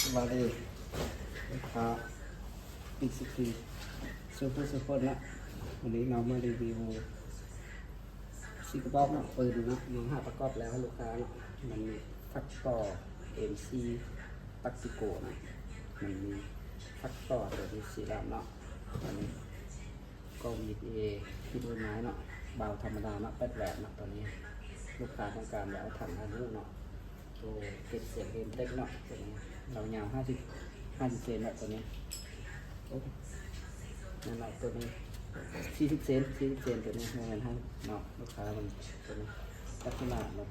ສະບາຍດີລູກຄ້າ ເອັຟຊີ ສູ່ຜູ້ສູ່ຄົນເນາະ. ວັນນີ້ເຮົາມາຣີວິວ ສີກະບອກເນາະ ປືນເນາະ ມາຫາປະກອບແລ້ວໃຫ້ລູກຄ້າເນາະ. ມັນມີແຟັກເຕີ ເອັມຊີ ແທັກຕິໂກເນາະ, ມັນມີແຟັກເຕີໂຕນີ້ສີດຳເນາະ, ອັນນີ້ກໍມີເອ ທີ່ເບິ່ງມາເນາະ, ບາວທຳມະດາເນາະ ແປດແຫວນເນາະ. ໂຕນີ້ລູກຄ້າຕ້ອງການຢາກເອົາຖັງອານຸເນາະ. ໂຕເກັບສຽງເອັມເຕັກເນາະ ໂຕນີ້ລາວຍາວຫ້າສິບ ຫ້າສິບເຊັນເນາະ ໂຕນີ້. ໂອ້ ນັ້ນເນາະ ໂຕນີ້ສີ່ສິບເຊັນ ສີ່ສິບເຊັນ ໂຕນີ້ບໍ່ແມ່ນໃຫ້ເນາະ ລູກຄ້າມັນ. ໂຕນີ້ລັກສະນະມັນ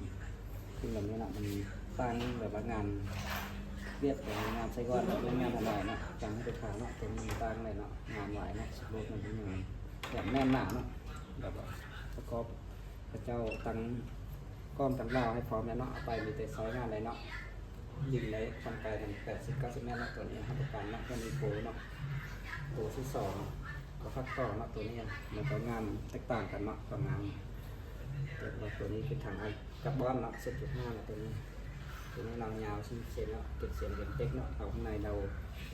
ເປັນແບບນີ້ເນາະ, ມັນຕ່າງແບບວ່າງານວຽດ ແບບງານໄຊກອນ ແບບງານອາໄມເນາະ, ຈຳໃຫ້ລູກຄ້າເນາະ. ໂຕນີ້ມັນຕ່າງເລີຍເນາະ, ງານຫຼາຍເນາະ, ສະໂພກມັນເປັນງານແບບແໜ້ນໜາເນາະ, ແບບວ່າປະກອບ ເຂົາເຈົ້າຕັ້ງກ້ອງຕັ້ງດາວໃຫ້ພ້ອມແລ້ວເນາະ, ເອົາໄປມີແຕ່ໃຊ້ງານໄດ້ເນາະ. ຍິງໄດ້ຄວາມໄກຫັ້ນແປດສິບ ເກົ້າສິບແມັດເນາະ. ໂຕນີ້ຮັບປະກັນເນາະ, ໂຕນີ້ໂປເນາະ, ໂປທີ່ສອງເນາະ, ກໍພັກຕໍ່ເນາະ. ໂຕນີ້ມັນກໍງານແຕກຕ່າງກັນເນາະ ກັບງານ ແຕ່ວ່າໂຕນີ້ເປັນຖັງອາກາບອນເນາະ ສູນຈຸດຫ້າເນາະ. ໂຕນີ້ ໂຕນີ້ລາວຍາວສີ່ສິບເຊັນເນາະ, ເກັບສຽງເປັນເຕັກເນາະ, ເອົາຂ້າງໃນເດົາ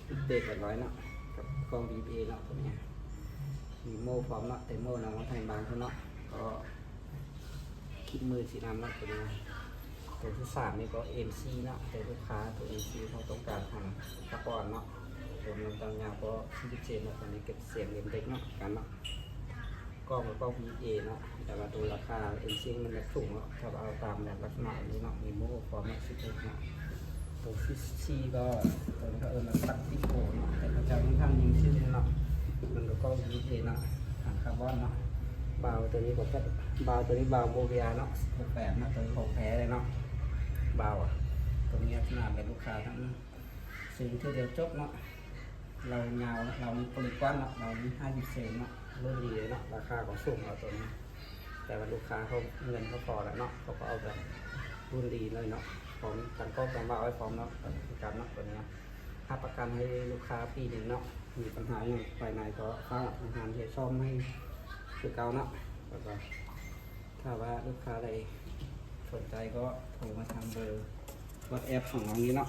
ເປັນເຕັກຮຽບຮ້ອຍເນາະ ກັບກ້ອງ ດີເອ ເນາະ. ໂຕນີ້ມີໂມ່ພ້ອມເນາະ, ແຕ່ໂມ່ນຳມາໃຫ້ບາງຄົນເນາະ, ກໍ ຄລິບມືສີດຳເນາະ. ໂຕນີ້ ໂຕທີສາມນີ້ກໍເອັມຊີເນາະ, ແຕ່ລູກຄ້າໂຕເອັມຊີເຂົາຕ້ອງການທາງຕະກອນເນາະ. ໂຕນ້ຳຕານຍາວກໍສີ່ສິບເຊັນເນາະ, ໂຕນີ້ເກັບສຽງເລັມເດັກເນາະ ກັນເນາະ. ກ້ອງກໍກ້ອງ ວີເອ ເນາະ, ແຕ່ວ່າໂຕລາຄາເອັມຊີມັນຈະສູງເນາະ, ຖ້າວ່າເອົາຕາມແບບລັກສະນະນີ້ເນາະ, ມີໂມໂອຟອມເນາະ ສິບຫົກເນາະ. ໂຕທີສີ່ກໍ ໂຕນີ້ເຂົາເອີ້ນວ່າແທັກຕິໂກເນາະ, ແຕ່ເຂົາເຈົ້າຍັງທັນຍິງຊື່ເນາະ, ມັນກໍກ້ອງ ວີເອ ເນາະ ຖັງຄາບອນເນາະ. ບາວໂຕນີ້ກໍ ບາວໂຕນີ້ບາວໂບເວຍເນາະ ສິບຫົກແປດເນາະ, ໂຕນີ້ຂອງແທ້ເລີຍເນາະ. ບາວ ໂຕນີ້ຂະໜາດແມ່ນລູກຄ້າທັງຊື້ເທື່ອດຽວຈົບເນາະ. ລາວຍາວ ລາວມີໂປລິກອນເນາະ, ລາວມີຫ້າສິບເຊັນເນາະ, ລຸ້ນດີເນາະ, ລາຄາກໍສູງເນາະໂຕນີ້. ແຕ່ວ່າລູກຄ້າເຂົາເງິນເຂົາພໍແລ້ວເນາະ, ເຂົາກໍເອົາແບບລຸ້ນດີເລີຍເນາະ, ພ້ອມຕັ້ງກ້ອງຕັ້ງບາວໄວ້ພ້ອມເນາະ, ປະກັນເນາະໂຕນີ້. ຮັບປະກັນໃຫ້ລູກຄ້າປີໜຶ່ງເນາະ, ມີບັນຫາຫຍັງພາຍໃນກໍຝາກທາງຮ້ານຊ່ວຍສ້ອມໃຫ້ຄືເກົ່າເນາະ. ແລ້ວກໍຖ້າວ່າລູກຄ້າໃດສົນໃຈກໍໂທມາທາງເບີວັອດແອັບຂອງນ້ອງນີ້ເນາະ,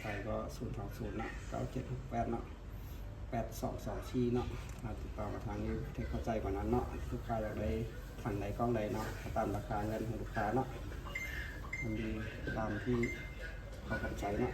ໄປກໍສູນສອງສູນເນາະ ເກົ້າເຈັດຫົກແປດເນາະ ແປດສອງສອງສີ່ເນາະ, ມາຕິດຕໍ່ມາທາງນີ້ໃຫ້ເຂົ້າໃຈກວ່ານັ້ນເນາະ. ລູກຄ້າຢາກໄດ້ຖັງໃດກ້ອງໃດເນາະ, ເອົາຕາມລາຄາເງິນຂອງລູກຄ້າເນາະ, ມັນດີຕາມທີ່ເຂົາເຂົ້າໃຈເນາະ.